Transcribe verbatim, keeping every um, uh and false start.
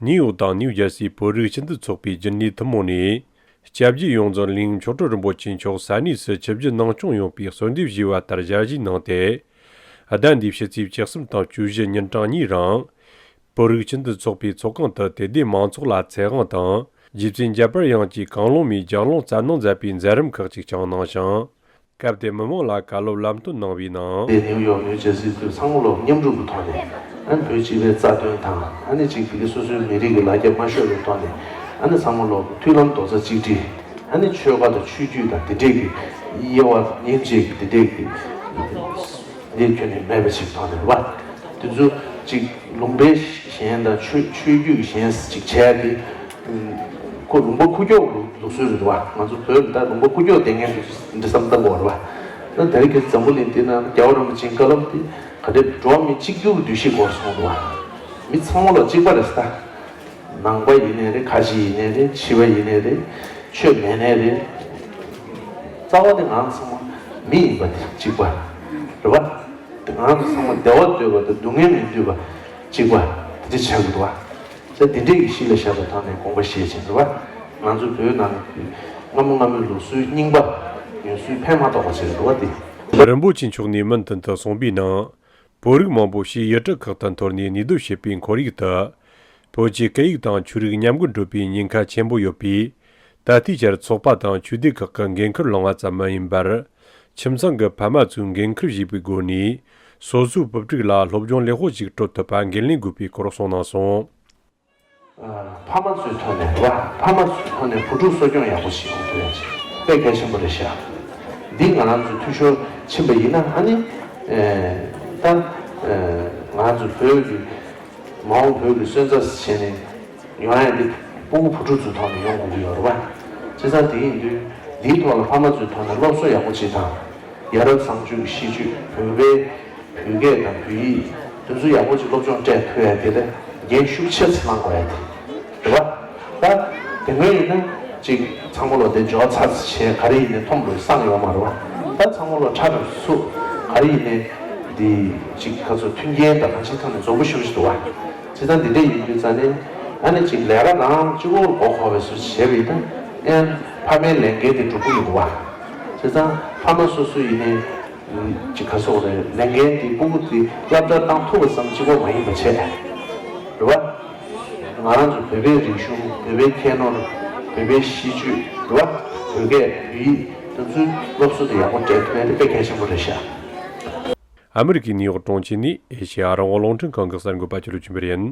ནིའུ་ཡོག་དང་ནིའུ་ཇར་སིའི་བོད་རིགས་སྤྱི་མཐུན་ཚོགས་པའི་རྒྱུན་ལས་ཐུན་མོང་ནས། སྐྱབས་རྗེ་ཡོངས་འཛིན་གླིང་མཆོག་སྤྲུལ་རིན་པོ་ཆེ་མཆོག་ས་གནས་སུ་ཆིབས་བསྒྱུར་གནང་སྐྱོང་ཡོང་བའི་གསོལ་འདེབས་ཞུས་པ་ལྟར་ཞལ་བཞེས་གནང་སྟེ། ཟླ་འདིའི་ཕྱི་ཚེས་བཅུ་གསུམ་དང་བཅུ་བཞི་ཉིན་གྲངས་གཉིས་རིང་། བོད་རིགས་སྤྱི་མཐུན་ཚོགས་པའི་ཚོགས་ཁང་དུ་དད་ལྡན་མང་ཚོགས་ལ་ཚེ་དབང་དང་། རྗེ་བཙུན་རྒྱལ་བར་དབྱངས་ཀྱིས་གང་བློ་མོས་ལྗགས་ལུང་བསྩལ་གནང་མཛད་པའི་མཛད་རིམ་ཁག་ཅིག་ཀྱང་གནང་ཞིང་། སྐབས་དེར་མི་མང་ལ་བཀའ་སློབ་ལམ་སྟོན་གནང་བའི་ནང་། དེ་ནིའུ་ཡོག་ནིའུ་ཇར་སི་དུ་ཚང་མ་ལོག་མཉམ་རུབ་ཀྱི་ཐོག་ནས་ཨ་ནི་བོད་སྤྱི་པའི་རྩ་དོན་དང་ཨ་ནི་གཅིག་དེ་གའི་སོ་སོའི་མི་རིགས་ཀྱི་ལ་རྒྱ་མ་ཤོར་བའི་ཐོག་ནས་ཨ་ནི་ཚང་མ་ལོག་མཐུན་ལམ་རྡོག་རྩ་གཅིག་སྒྲིལ། ཨ་ནི་ཆོལ་ཁ་དང་ཆོས་བརྒྱུད་དང་དེ་འདྲས་ཀྱི་དབྱེ་བ་མཉམ་བརྗེ་གི་དེ་འདྲས་ཀྱི་འདི་ཁྱོན་ནས་མེད་པ་ཞིག་མཐོང་ནས་རེད་བ། དེ་ཚོ་གཅིག་ལུང་པའི་གཞན་དང་ཆོས་ཆོས་བརྒྱུད་གཞན་ཞིག་བྱས་ཏེ། ཁོ་ལུང་པ་ཁུག་ཀྱོག་ལུགས་སྲོལ་རེད་བ། ང་ཚོ་བོད་ད་ལུང་པ་ཁུག་ཀྱོག་བསྡད་མཁན་དེ་ཚོ་འདི་བསམ་བཏང་དགོས་རེད་བ། ད་དེ་རིང་ཁྱེད་འཛམ་བུ་གླིང་འདི་ན་རྒྱལ་བ་རིན་པོ་ཆེའི་བཀའ་སློབ་དེ་ག་འདྲའི་འགྲོ་བ་མི་གཅིག་གྱུར་གྱི་འདུ་ཤེས་སྐོར་གསུངས་འདུག་བ། མི་ཚང་མ་ལ་གཅིག་པ་རེད་ད། ནང་པ་ཡིན་ནའི་རེད། ཁ་ཆེ་ཡིན་ནའི་རེད། ཕྱི་པ་ཡིན་ནའི་རེད། ཆོས་མེད་ནའི་རེད། རྩ་བ་དེ་ང་ཚང་མ་མི་ཡིན་པ་དེ་གཅིག་པ་རེད་བ། ང་ཚོ་ཚང་མ་བདེ་བ་འདོད་པ་དང་སྡུག་བསྔལ་མི་འདོད་པ་གཅིག་པ་དེ་འདྲ་ཆགས་ཀྱི་འདུག་བ། ས་དེ་འདྲས་ཀྱི་གཤིས་ལ་བཞག་པའི་ཐོག་ནས་དགོངས་པ་བཞེས་བྱས་རེད་བ། ང་ཚོ་བོད་ནང་གི་སྔ་མོ་སྔ་མོའི་ལུགས་སྲོལ་རྙིང་པ་ཡོད་ཚུལ་ཕན་མ་ཐོགས་པ་ཞིག་རེད་བ་དེ། རིན་པོ་ཆེ་མཆོག་ནས་མུ་མཐུད་དུ་གསུངས་པའི་ནང་། བོད་རིགས་མང་པོ་ཞིག་ཡུལ་གྲུ་ཁག་ཏུ་འཐོར་ནས་གནས་སྡོད་བྱེད་པའི་ཁོར་ཡུག་ཏུ། བོད་ཀྱི་སྐད་ཡིག་དང་ཆོས་རིག་ཉམས་རྒུད་འགྲོ་བའི་ཉེན་ཁ་ཆེན་པོ་ཡོད་པས། ད་ལྟའི་ཆར་ཚོགས་པ་དང་ཆོས་སྡེ་ཁག་གི་འགན་ཁུར་བླངས་པ་ཙམ་མ་ཡིན་པར། ཁྱིམ་ཚང་གི་ཕ་མ་ཚོས་འགན་ཁུར་བཞེས་པའི་སྒོ་ནས། སོ་སོའི་བུ་ཕྲུག་ལ་སློབ་སྦྱོང་ལེགས་པོ་ཞིག་སྤྲོད་ཐུབ་པ་འགན་ལེན་དགོས་པའི་སྐོར་གསུངས་གནང་སོང་། ཕ་མ་ཚོའི་ཐོག་ནས་རེད་བ། ཕ་མ་ཚོའི་ཐོག་ནས་བུ་ཕྲུག་གསོ་སྐྱོང་ཡག་པོ་ཞིག་ཡོང་ཐུབ་ཡ་ཅིག་དཔེ་གལ་ཆེན་པོ་རེད་ཤག་འདི་ང་རང་ཚོ་འཐུས་ཤོར་ཕྱིན་པ་ཡིན་ན་ཨ་ནི། ད་ང་རང་ཚོ་བོད་ཀྱི་མ་འོངས་བོད་ཀྱི་སོན་རྩ་བྱས་ནས་ཡོང་ཡ་འདི་སྤུ་གུ་བུ་ཕྲུག་ཚོའི་ཐོག་ནས་ཡོང་དགོས་ཀྱི་ཡོད་རེད་བ། བྱས་ཙང་དེ་ཡིན་དུས་འདིའི་ཐོག་ལ་ཕ་མ་ཚོའི་ཐོག་ནས་སློབ་གསོ་ཡག་པོ་བྱེད་དང་། ཡ་རབས་བཟང་སྤྱོད་ཀྱི་གཤིས་སྤྱོད་བོད་པའི་བོད་སྐད་དང་བོད་ཡིག་དེ་ཚོ་ཡག་པོ་ཅིག་སློབ་སྦྱོང་སྤྲད་ཐུབ་ཡ་དེ་ལ་འགན་ཤུགས་ཆེ་ཙམ་བླང་དགོས་ཡ་དེ་རེད་བ། ད་དེ་སྔོན་ཡིན་ན་ཅིག་ཚང་མ་ལོ་དེ་འཇོག་ཚར་ཚེ་ག་རེ་ཡིན་ནའི་ཐོམ་རུ་སངས་ཡོད་མ་རེད་བ། ད་ཚང་མ་ལོ་ཁྲ་ཁྲ་སུ་ག་རེ་ཡིན་ནའི་འདི་ཅིག་ག་ཚོད་མཐུན་རྐྱེན་དང་གང་ཅིའི་ཐོག་ནས་འཛོམས་པོ་ཞེ་པོ་ཅིག་འདུག་བ། བྱས་ཙང་འདི་འདྲས་ཡིན་དུས་ཙང་ནས་ཨ་ནི་ཅིག་ལས་ཀ་རང་གཅིག་པོར་མགོ་འཁོར་བའི་བཟོ་བྱས་པ་ཡིན་ན་ཨེ་ཕ་མའི་ལས་འགན་དེ་འགྲུབ་ཀྱི་མི་འདུག་བ། བྱས་ཙང་ཕ་མ་སོ་སོ་ཡིན་ནའི། ཅིག་ག་སོགས་རེད། ལས་འགན་འདི་སྤུ་གུ་དེ་སློབ་གྲྭར་བཏང་ཐུབ་པ་ཙམ་གཅིག་པོ་མ་ཡིན་པ་བྱས། རེད་བ། ང་རང་ཚོ་བོད་པའི་རིག་གཞུང་། བོད་པའི་ཁྱད་ནོར། བོད་པའི་གཤིས་སྤྱོད། རེད་བ། བོད་སྐད། བོད་ཡིག་དེ་ཚོའི་སློབ་གསོ་དེ་ཡག་པོ་སྤྲད་ཐུབ་ཡ་དེ་དཔེ་གལ་ཆེན་པོ་རེད་ཤག་ཨ་མི་རི་ཀའི་ནིའུ་ཡོག་གྲོང་ཁྱེར་ནས་ཨེ་ཤེ་ཡ་རང་དབང་རླུང་འཕྲིན་ཁང་གི་གསར་འགོད་པ་ཆོས་ལུགས་ཆོས་འཕེལ་ཡིན།